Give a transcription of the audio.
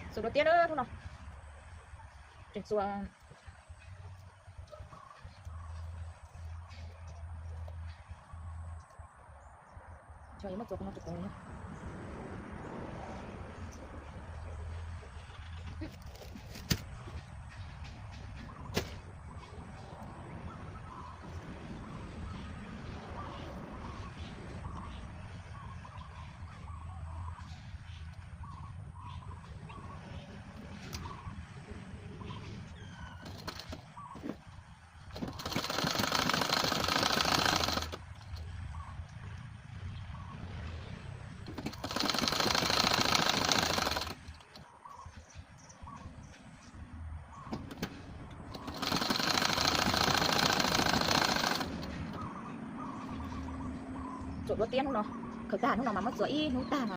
Txuas duav tiab na hnub no. Tseem txuas. Muab txuas no txuas tau. Txuas duav tiab hnub no, khaws tag hnub no mas muab txuas ib hnub tag no.